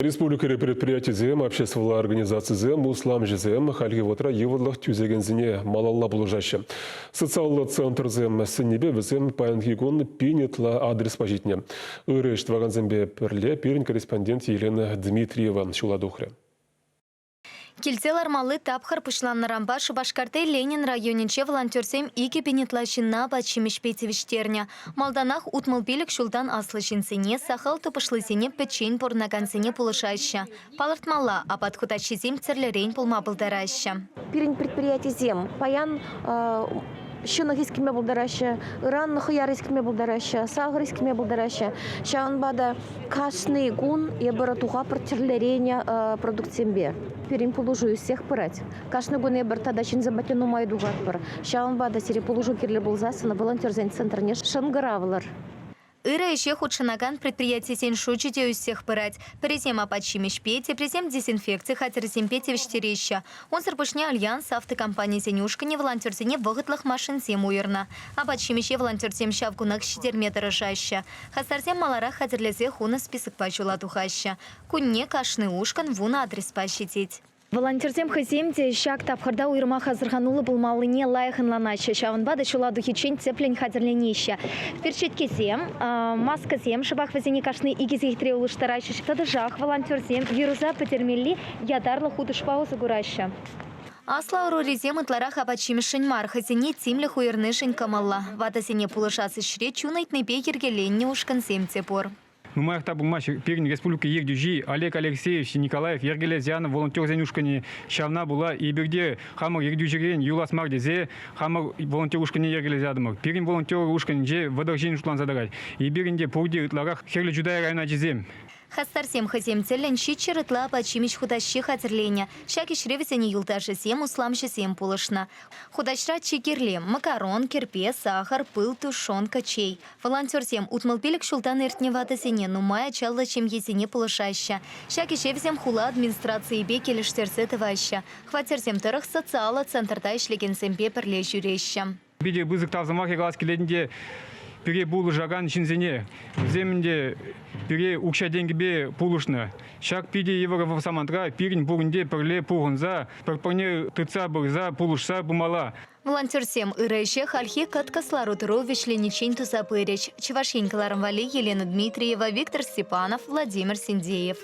Республикӑри предприятисем, обществӑлла организацисем, усламҫӑсем хальхи вӑхӑтра йывӑрлӑх тӳсекенсене малалла пулӑшаҫҫӗ. Социаллӑ центрсем сӗннипе вӗсем паянхи кун пин ытла адреспа ҫитнӗ. Ырӑ ӗҫ тӑвакансемпе пӗрле пирӗн корреспондент Елена Дмитриева ҫула тухрӗ. Килте лармалли тапхӑр пуҫланнӑранпа Шупашкарти Ленин районӗнче волонтерсем 2000 ытла ҫынна апат-ҫимӗҫпе тивӗҫтернӗ. Малтанах 65 ҫултан аслӑ ҫынсене, сахал тупӑшлисене, пӗччен пурӑнакансене пулӑшаҫҫӗ. Палӑртмалла, апат хутаҫҫисем тӗрлӗрен пулма пултараҫҫӗ. Пирӗн предприятисем паян ҫӑнӑх искме пултараҫҫӗ, ыран хӑяр искме пултараҫҫӗ, сахӑр искме пултараҫҫӗ. Ҫавӑнпа та кашни кун эпир тухатпӑр тӗрлӗрен продуктсемпе. Пирӗн пулӑшу ӳссех пырать. Кашни кун эпир тата ҫынсем патне нумай тухатпӑр. Ҫавӑнпа та сире пулӑшу кирлӗ пулсассӑн волонтерсен центрне шӑнкӑравлӑр. Ырӑ ӗҫе хутшӑнакан предприятисен шучӗ те ӳссех пырать. Пӗрисем апат-ҫимӗҫпе, теприсем дезинфекци хатӗрӗсемпе тивӗҫтереҫҫӗ. Унсӑр пуҫне Альянс автокомпанисен ушкӑнӗ волонтерсене вӑхӑтлӑх машинсем уйӑрнӑ. Апат-ҫимӗҫе волонтерсем ҫав кунах ҫитерме тӑрӑшаҫҫӗ. Хастарсем маларах хатӗрлесе хунӑ списокпа ҫула тухаҫҫӗ. Кунне кашни ушкӑн вунӑ адреспа ҫитет. Волонтерсем хӑйсем те ҫак тапхӑрта уйрӑмах асӑрхануллӑ пулмаллине лайӑх ӑнланаҫҫӗ. Ҫавӑнпа та ҫула тухиччен тӗплӗн хатӗрленеҫҫӗ. Перчеткесем, маскӑсем шӑпах вӗсене кашни икӗ сехетре улӑштараҫҫӗ. Тӑтӑшах волонтерсем вируса пӗтермелли ятарлӑ хутӑшпа усӑ кураҫҫӗ. Аслӑ ӑрурисем ытларах апат-ҫимӗҫшӗн мар, хӑйсене тимлӗх уйӑрнишӗн кӑмӑллӑ. Ватӑсене пулӑшас ӗҫре чун ыйтнипе йӗркеленнӗ ушкӑнсем те пур. Нумаях та пулмасть пирӗн республика ертӳҫи Олег Алексеевич Николаев йӗркелесе янӑ волонтерсен ушкӑнӗ. Ҫавна пула эпир те хамӑр ертӳҫӗрен юлас мар тесе хамӑр волонтер ушкӑнне йӗркелесе ятӑмӑр. Пирӗн волонтер ушкӑнӗнче 30 ҫын шутланса тӑрать. Эпир ӗнтӗ пурте ытларах Хӗрлӗ Чутай район ачисем. Хастарсем хӑйсем тӗллӗн ҫичҫӗр ытла апат-ҫимӗҫ хутаҫҫи хатӗрленӗ. Ҫак ӗҫре вӗсене юлташӗсем, усламҫӑсем пулӑшнӑ. Хутаҫра чи кирли, макарон, кӗрпе, сахӑр, пыл, тушенка, чей. Волонтерсем 65 ҫултан иртнӗ ватӑсене, нумай ачаллӑ ҫемьесене пулӑшаҫҫӗ. Ҫак ӗҫе вӗсем хула администрацийӗпе килӗштерсе тӑваҫҫӗ. Хваттерсем тӑрӑх социаллӑ центрта ӗҫлекенсемпе пӗрле ҫӳреҫҫӗ. Питӗ пысӑк тав сӑмахӗ калас килет ӗнтӗ пире пулӑшакан ҫынсене. Вӗсем ӗнтӗ пире укҫа-тенкӗпе пулӑшнӑ. Ҫак питӗ йывӑр самантра пирӗн пурин те пӗрле пухӑнса, пӗр-пӗрне тытса пырса, пулӑшса пымалла. Волонтерсем ырӑ ӗҫе хальхи кӑткӑс лару-тӑру вӗҫлениччен туса пырӗҫ. Чӑваш Ен кӑларӑм валли Елена Дмитриева, Виктор Степанов, Владимир Синдеев.